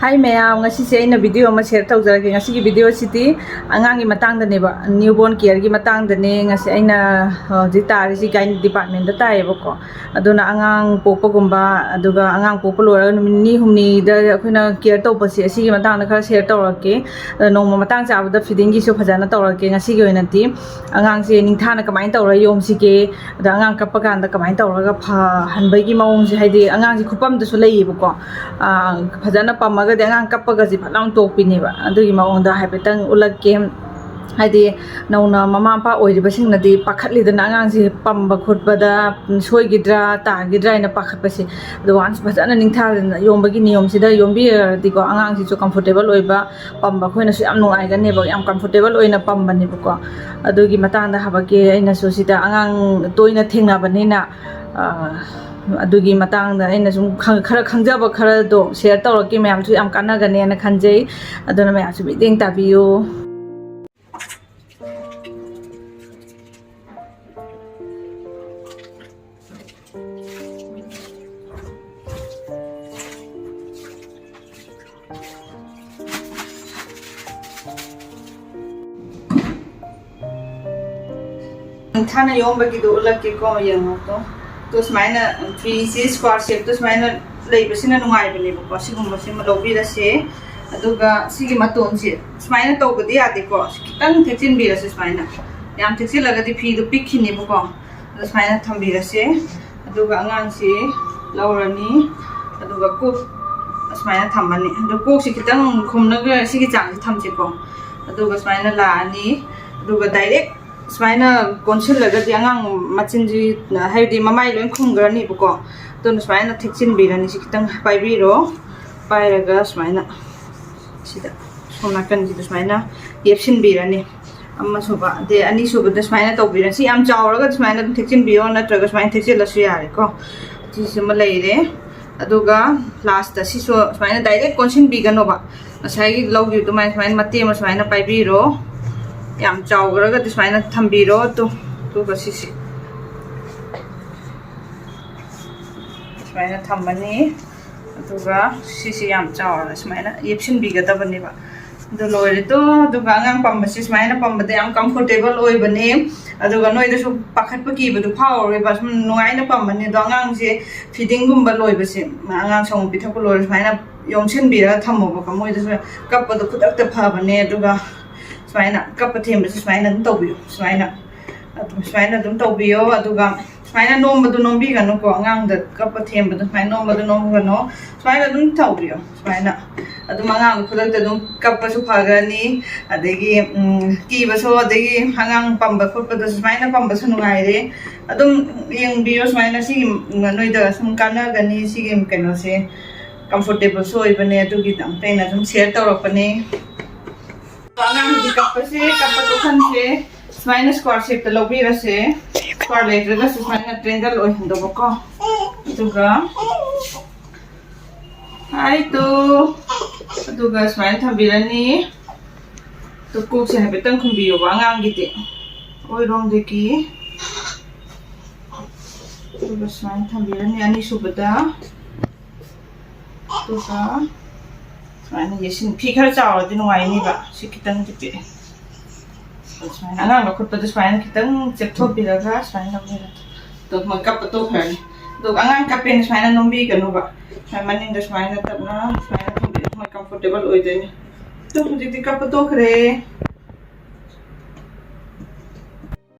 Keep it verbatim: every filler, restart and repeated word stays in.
ꯍꯥꯏ ꯃꯌꯥꯝ, ꯉꯁꯤꯁꯦ ꯑꯩꯅ ꯚꯤꯗꯤꯑꯣ ꯑꯃ ꯁꯦꯌꯔ ꯇꯧꯖꯔꯛꯀꯦ꯫ ꯉꯁꯤꯒꯤ ꯚꯤꯗꯤꯑꯣꯁꯤꯗꯤ ꯑꯉꯥꯡꯒꯤ ꯃꯇꯥꯡꯗꯅꯦꯕ, ꯅ꯭ꯌꯨꯕꯣꯔꯟ ꯀꯤꯌꯔꯒꯤ ꯃꯇꯥꯡꯗꯅꯦ꯫ ꯉꯁꯤ ꯑꯩꯅ ꯍꯧꯖꯤꯛ ꯇꯥꯔꯤꯁꯤ ꯒꯥꯏꯅꯤ ꯗꯤꯄꯥꯔꯠꯃꯦꯟꯗ ꯇꯥꯏꯌꯦꯕꯀꯣ꯫ ꯑꯗꯨꯅ ꯑꯉꯥꯡ ꯄꯣꯛꯄꯒꯨꯝꯕ, ꯑꯗꯨꯒ ꯑꯉꯥꯡ ꯄꯣꯛꯄ ꯂꯣꯏꯔꯒ ꯅꯨꯃꯤꯠ ꯅꯤꯅꯤ ꯍꯨꯝꯅꯤꯗ ꯑꯩꯈꯣꯏꯅ ꯀꯤꯌꯔ ꯇꯧꯕꯁꯦ, ꯑꯁꯤꯒꯤ ꯃꯇꯥꯡꯗ ꯈꯔ ꯁꯦꯌꯔ ꯇꯧꯔꯛꯀꯦ꯫ ꯑꯗ ꯅꯣꯡꯃ ꯃꯇꯥꯡ ꯆꯥꯕꯗ ꯐꯤꯗꯤꯡꯒꯤꯁꯨ ꯐꯖꯅ ꯇꯧꯔꯛꯀꯦ꯫ ꯉꯁꯤꯒꯤ ꯑꯣꯏꯅꯗꯤ ꯑꯉꯥꯡꯁꯦ ꯅꯤꯡꯊꯥꯅ ꯀꯃꯥꯏꯅ ꯇꯧꯔ ꯌꯣꯝꯁꯤꯒꯦ, ꯑꯗ ꯑꯉꯥꯡ ꯀꯞꯄ ꯀꯥꯟꯗ ꯀꯃꯥꯏꯅ ꯇꯧꯔꯒ ꯐꯍꯟꯕꯒꯤ ꯃꯑꯣꯡꯁꯦ, ꯍꯥꯏꯗꯤ ꯑꯉꯥꯡꯁꯦ ꯈꯨꯄꯝꯗꯁꯨ ꯂꯩꯌꯦꯕꯀꯣ꯫ ꯑꯥ, ꯐꯖꯅ ꯄꯝꯃꯒꯗꯤ ꯑꯉꯥꯡ ꯀꯞꯄꯒꯁꯦ ꯐꯠ ꯂꯥꯎꯅ ꯇꯣꯛꯄꯤꯅꯦꯕ꯫ ꯑꯗꯨꯒꯤ ꯃꯑꯣꯡꯗ ꯍꯥꯏꯐꯦꯠꯇꯪ ꯎꯠꯂꯛꯀꯦ꯫ ꯍꯥꯏꯗꯤ ꯅꯧꯅ ꯃꯃꯥ ꯃꯄꯥ ꯑꯣꯏꯔꯤꯕꯁꯤꯡꯅꯗꯤ ꯄꯥꯈꯠꯂꯤꯗꯅ, ꯑꯉꯥꯡꯁꯦ ꯄꯝꯕ ꯈꯣꯠꯄꯗ ꯁꯣꯏꯈꯤꯗ꯭ꯔꯥ ꯇꯥꯈꯤꯗ꯭ꯔꯥ ꯍꯥꯏꯅ ꯄꯥꯈꯠꯄꯁꯦ꯫ ꯑꯗꯣ ꯋꯥꯟꯁ ꯐꯖꯅ ꯅꯤꯡꯊꯥꯗꯅ ꯌꯣꯝꯕꯒꯤ ꯅꯤꯌꯣꯝꯁꯤꯗ ꯌꯣꯝꯕꯤꯔꯗꯤꯀꯣ, ꯑꯉꯥꯡꯁꯤꯁꯨ ꯀꯝꯐꯣꯔꯇꯦꯕꯜ ꯑꯣꯏꯕ, ꯄꯝꯕ ꯑꯩꯈꯣꯏꯅꯁꯨ ꯌꯥꯝ ꯅꯨꯡꯉꯥꯏꯒꯅꯦꯕ, ꯌꯥꯝ ꯀꯝꯐꯣꯔꯇꯦꯕꯜ ꯑꯣꯏꯅ ꯄꯝꯕꯅꯦꯕꯀꯣ꯫ ꯑꯗꯨꯒꯤ ꯃꯇꯥꯡꯗ ꯍꯥꯄꯛꯀꯦ꯫ ꯑꯩꯅꯁꯨ ꯁꯤꯗ ꯑꯉꯥꯡ ꯇꯣꯏꯅ ꯊꯦꯡꯅꯕꯅꯤꯅ, ꯑ, ꯑꯗꯨꯒꯤ ꯃꯇꯥꯡꯗ ꯑꯩꯅ ꯁꯨꯝ ꯈꯪ-, ꯈꯔ ꯈꯪꯖꯕ ꯈꯔꯗꯣ ꯁꯦꯌꯔ ꯇꯧꯔꯛꯀꯦ꯫ ꯃꯌꯥꯝꯁꯨ ꯌꯥꯝ ꯀꯥꯟꯅꯒꯅꯦꯅ ꯈꯟꯖꯩ꯫ ꯑꯗꯨꯅ ꯃꯌꯥꯝꯁꯨ ꯃꯤꯠꯌꯦꯡ ꯇꯥꯕꯤꯌꯨ꯫ ꯅꯤꯡꯊꯥꯅ ꯌꯣꯝꯕꯒꯤꯗꯣ ꯎꯠꯂꯛꯀꯦꯀꯣ, ꯌꯦꯡꯉꯣꯀꯣ꯫ ꯑꯗꯣ ꯁꯨꯃꯥꯏꯅ ꯐꯤꯁꯦ ꯁ꯭ꯀ꯭ꯋꯥꯔ ꯁꯦꯞꯇ ꯁꯨꯃꯥꯏꯅ ꯂꯩꯕꯁꯤꯅ ꯅꯨꯡꯉꯥꯏꯕꯅꯦꯕꯀꯣ꯫ ꯁꯤꯒꯨꯝꯕꯁꯤꯃ ꯂꯧꯕꯤꯔꯁꯦ꯫ ꯑꯗꯨꯒ ꯁꯤꯒꯤ ꯃꯇꯣꯟꯁꯦ ꯁꯨꯃꯥꯏꯅ ꯇꯧꯕꯗꯤ ꯌꯥꯗꯦꯀꯣ꯫ ꯈꯤꯇꯪ ꯊꯦꯛꯆꯤꯟꯕꯤꯔꯁꯦ ꯁꯨꯃꯥꯏꯅ꯫ ꯌꯥꯝ ꯊꯦꯛꯆꯤꯜꯂꯒꯗꯤ ꯐꯤꯗꯣ ꯄꯤꯛꯈꯤꯅꯦꯕꯀꯣ꯫ ꯑꯗꯣ ꯁꯨꯃꯥꯏꯅ ꯊꯝꯕꯤꯔꯁꯦ꯫ ꯑꯗꯨꯒ ꯑꯉꯥꯡꯁꯤ ꯂꯧꯔꯅꯤ꯫ ꯑꯗꯨꯒ ꯀꯣꯛ ꯑꯁꯨꯃꯥꯏꯅ ꯊꯝꯃꯅꯤ꯫ ꯑꯗꯣ ꯀꯣꯛꯁꯤ ꯈꯤꯇꯪ ꯈꯨꯝꯅꯒ ꯁꯤꯒꯤ ꯆꯥꯡꯁꯤ ꯊꯝꯁꯤꯀꯣ꯫ ꯑꯗꯨꯒ ꯁꯨꯃꯥꯏꯅ ꯂꯥꯛꯑꯅꯤ꯫ ꯑꯗꯨꯒ ꯗꯥꯏꯔꯦꯛ ꯁꯨꯃꯥꯏꯅ ꯀꯣꯟꯁꯤꯜꯂꯒꯗꯤ ꯑꯉꯥꯡ ꯃꯆꯤꯟꯁꯤ, ꯍꯥꯏꯕꯗꯤ ꯃꯃꯥꯏ ꯂꯣꯏ ꯈꯨꯝꯈ꯭ꯔꯅꯤꯕꯀꯣ꯫ ꯑꯗꯨꯅ ꯁꯨꯃꯥꯏꯅ ꯊꯦꯛꯆꯤꯟꯕꯤꯔꯅꯤ꯫ ꯁꯤ ꯈꯤꯇꯪ ꯄꯥꯏꯕꯤꯔꯣ꯫ ꯄꯥꯏꯔꯒ ꯁꯨꯃꯥꯏꯅ ꯁꯤꯗ ꯁꯣꯝ ꯅꯥꯀꯟꯁꯤꯗ ꯁꯨꯃꯥꯏꯅ ꯌꯦꯞꯁꯤꯟꯕꯤꯔꯅꯤ꯫ ꯑꯃꯁꯨꯕ, ꯑꯗꯩ ꯑꯅꯤꯁꯨꯕꯗ ꯁꯨꯃꯥꯏꯅ ꯇꯧꯕꯤꯔꯅꯤ꯫ ꯁꯤ ꯌꯥꯝ ꯆꯥꯎꯔꯒ ꯁꯨꯃꯥꯏꯅ ꯑꯗꯨꯝ ꯊꯦꯛꯆꯤꯟꯕꯤꯌꯣ, ꯅꯠꯇ꯭ꯔꯒ ꯁꯨꯃꯥꯏꯅ ꯊꯦꯛꯆꯤꯜꯂꯁꯨ ꯌꯥꯔꯦꯀꯣ꯫ ꯁꯤꯁꯤꯃ ꯂꯩꯔꯦ꯫ ꯑꯗꯨꯒ ꯂꯥꯁꯇ ꯁꯤꯁꯨ ꯁꯨꯃꯥꯏꯅ ꯗꯥꯏꯔꯦꯛ ꯀꯣꯟꯁꯤꯟꯕꯤꯒꯅꯣꯕ꯫ ꯉꯁꯥꯏꯒꯤ ꯂꯧꯈꯤꯕ ꯑꯗꯨꯃꯥꯏꯅ, ꯁꯨꯃꯥꯏꯅ ꯃꯇꯦꯛ ꯑꯃ ꯁꯨꯃꯥꯏꯅ ꯄꯥꯏꯕꯤꯔꯣ꯫ ꯌꯥꯝ ꯆꯥꯎꯈ꯭ꯔꯒꯗꯤ ꯁꯨꯃꯥꯏꯅ ꯊꯝꯕꯤꯔꯣ꯫ ꯑꯗꯨ, ꯑꯗꯨꯒ ꯁꯤꯁꯦ ꯁꯨꯃꯥꯏꯅ ꯊꯝꯃꯅꯤ꯫ ꯑꯗꯨꯒ ꯁꯤꯁꯦ ꯌꯥꯝ ꯆꯥꯎꯔꯒ ꯁꯨꯃꯥꯏꯅ ꯌꯦꯞꯁꯤꯟꯕꯤꯒꯗꯕꯅꯦꯕ꯫ ꯑꯗꯨ ꯂꯣꯏꯔꯦ ꯇꯣ꯫ ꯑꯗꯨꯒ ꯑꯉꯥꯡ ꯄꯝꯕꯁꯦ ꯁꯨꯃꯥꯏꯅ ꯄꯝꯕꯗ ꯌꯥꯝ comfortable ꯑꯣꯏꯕꯅꯦ꯫ ꯑꯗꯨꯒ ꯅꯣꯏꯗꯁꯨ ꯄꯥꯈꯠꯄ ꯀꯤꯕꯗꯨ ꯐꯥꯎꯔꯔꯣꯏꯕ, ꯁꯨꯝ ꯅꯨꯡꯉꯥꯏꯅ ꯄꯝꯃꯅꯤ꯫ ꯑꯗꯣ ꯑꯉꯥꯡꯁꯦ feedingꯒꯨꯝꯕ ꯂꯣꯏꯕꯁꯦ, ꯑꯉꯥꯡ ꯁꯪꯒꯣꯝ ꯄꯤꯊꯛꯄ ꯂꯣꯏꯔ ꯁꯨꯃꯥꯏꯅ ꯌꯣꯝꯁꯤꯟꯕꯤꯔꯒ ꯊꯝꯃꯣꯕꯀꯣ꯫ ꯃꯣꯏꯗꯁꯨ ꯀꯞꯄꯗꯣ ꯈꯨꯗꯛꯇ ꯐꯕꯅꯦ꯫ ꯑꯗꯨꯒ ꯁꯨꯃꯥꯏꯅ ꯀꯞꯄ ꯊꯦꯝꯕꯁꯦ ꯁꯨꯃꯥꯏꯅ ꯑꯗꯨꯝ ꯇꯧꯕꯤꯌꯨ꯫ ꯁꯨꯃꯥꯏꯅ ꯑꯗꯨꯝ, ꯁꯨꯃꯥꯏꯅ ꯑꯗꯨꯝ ꯇꯧꯕꯤꯌꯣ꯫ ꯑꯗꯨꯒ ꯁꯨꯃꯥꯏꯅ ꯅꯣꯝꯕꯗꯨ ꯅꯣꯝꯕꯤꯒꯅꯨꯀꯣ, ꯑꯉꯥꯡꯗ ꯀꯞꯄ ꯊꯦꯝꯕꯗꯣ ꯁꯨꯃꯥꯏꯅ ꯅꯣꯝꯕꯗꯨ ꯅꯣꯝꯒꯅꯨ꯫ ꯁꯨꯃꯥꯏꯅ ꯑꯗꯨꯝ ꯇꯧꯕꯤꯌꯣ꯫ ꯁꯨꯃꯥꯏꯅ ꯑꯗꯨꯝ ꯑꯉꯥꯡꯗꯣ ꯈꯨꯗꯛꯇ ꯑꯗꯨꯝ ꯀꯞꯄꯁꯨ ꯐꯒꯅꯤ, ꯑꯗꯒꯤ, ꯎꯝ, ꯀꯤꯕꯁꯨ, ꯑꯗꯒꯤ ꯑꯉꯥꯡ ꯄꯝꯕ ꯈꯣꯠꯄꯗꯁꯨ ꯁꯨꯃꯥꯏꯅ ꯄꯝꯕꯁꯨ ꯅꯨꯡꯉꯥꯏꯔꯦ꯫ ꯑꯗꯨꯝ ꯌꯦꯡꯕꯤꯌꯣ꯫ ꯁꯨꯃꯥꯏꯅ ꯁꯤꯒꯤ, ꯎꯝ, ꯅꯣꯏꯗ ꯁꯨꯝ ꯀꯥꯟꯅꯒꯅꯤ ꯁꯤꯒꯤ ꯀꯩꯅꯣꯁꯦ, comfortableꯁꯨ ꯑꯣꯏꯕꯅꯦ꯫ ꯑꯗꯨꯒꯤꯗꯃꯛꯇ ꯑꯩꯅ ꯑꯗꯨꯝ share ꯇꯧꯔꯛꯄꯅꯦ꯫ ꯑꯉꯥꯡꯒꯤ ꯀꯞꯄꯁꯦ, ꯀꯞꯄ ꯇꯣꯛꯍꯟꯁꯦ꯫ ꯁꯨꯃꯥꯏꯅ square shapeꯇ ꯂꯧꯕꯤꯔꯁꯦ꯫ Square ꯂꯩꯇ꯭ꯔꯒꯁꯨ ꯁꯨꯃꯥꯏꯅ triangle ꯑꯣꯏꯍꯟꯗꯧꯕꯀꯣ꯫ ꯑꯗꯨꯒ ꯍꯥꯏꯗꯣ, ꯑꯗꯨꯒ ꯁꯨꯃꯥꯏꯅ ꯊꯝꯕꯤꯔꯅꯤ꯫ ꯑꯗꯨ ꯀꯣꯛꯁꯦ ꯍꯥꯏꯐꯦꯠꯇꯪ ꯈꯨꯝꯕꯤꯌꯣꯕ ꯑꯉꯥꯡꯒꯤꯗꯤ꯫ ꯑꯣꯏꯔꯣꯝꯗꯒꯤ꯫ ꯑꯗꯨꯒ ꯁꯨꯃꯥꯏꯅ ꯊꯝꯕꯤꯔꯅꯤ ꯑꯅꯤꯁꯨꯕꯗ꯫ ꯑꯗꯨꯒ ꯁꯨꯃꯥꯏꯅ ꯌꯦꯠꯁꯤꯟ-, ꯐꯤ ꯈꯔ ꯆꯥꯎꯔꯗꯤ ꯅꯨꯡꯉꯥꯏꯅꯤꯕ꯫ ꯁꯤ ꯈꯤꯇꯪꯗꯤ ꯄꯤꯛꯑꯦ꯫ ꯑꯗꯨ ꯁꯨꯃꯥꯏꯅ ꯑꯉꯥꯡ ꯂꯧꯈꯠꯄꯗ ꯁꯨꯃꯥꯏꯅ ꯈꯤꯇꯪ ꯆꯦꯞꯊꯣꯛꯄꯤꯔꯒ ꯁꯨꯃꯥꯏꯅ ꯂꯧꯕꯤꯔꯣ꯫ ꯑꯗꯨꯒ ꯃꯣꯏ ꯀꯞꯄ ꯇꯣꯛꯈ꯭ꯔꯅꯤ꯫ ꯑꯗꯨꯒ ꯑꯉꯥꯡ ꯀꯞꯄꯦꯅ ꯁꯨꯃꯥꯏꯅ ꯅꯣꯝꯕꯤꯒꯅꯨꯕ꯫ ꯁꯨꯃꯥꯏꯅ ꯃꯅꯤꯡꯗ ꯁꯨꯃꯥꯏꯅ ꯇꯞꯅ ꯁꯨꯃꯥꯏꯅ ꯊꯝꯕꯤꯔꯣ꯫ ꯃꯣꯏ comfortable ꯑꯣꯏꯗꯣꯏꯅꯤ꯫ ꯑꯗꯨ ꯍꯧꯖꯤꯛꯇꯤ ꯀꯞꯄ ꯇꯣꯛꯈ꯭ꯔꯦ꯫